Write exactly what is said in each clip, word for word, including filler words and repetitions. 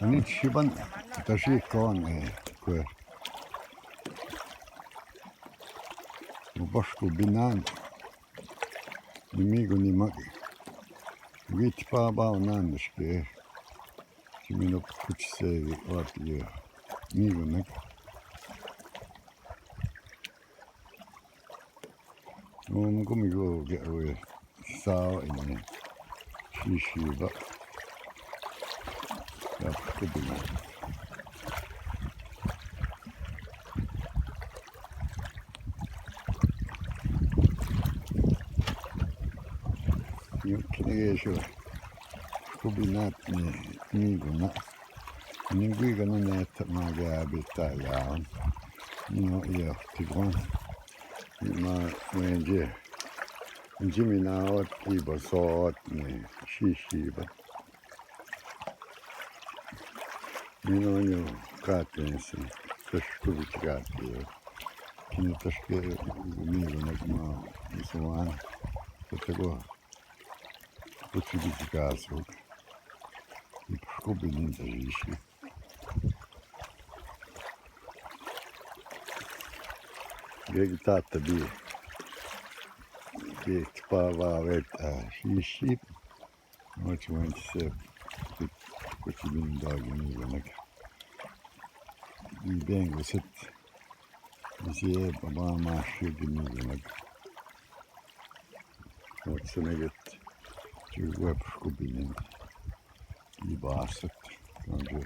Ni ti siban, ta si kon, e, kwe. Mo pasko binan. Ni migo ni mak. Wit pa ba onan deske. Ti mino kutise wi ot yo. Migo nek. Om ko migo ge we. Sawa ini. Sisiba. Ya, ko binan. Yo, kini ge so. Ko binan ni, ni guna. Ni gui gana ne ta ma ga bita ya. Ni o ya, ti gwan. Ni ma wenje. Ni mi na ot i ba sot ni. Sisiba. Ni no nyo katen si. Tasko bi ti kate. Kini taske ni no na kuma ni so wan. Tasko. Ko ti bi ti kaso. Ko binin ta isi. Gegi tata bi. Gegi pa ba wet a isi. Mo ti wan ti se. Ko ti bin dog ni wan ka. I bengo set. Isi e baba ma shi gini gini. What's the nugget? Ti wep kubinin. I basat. Kanske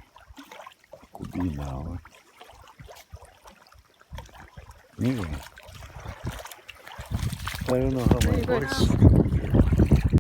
kubina, va? Mira. I don't know how my voice.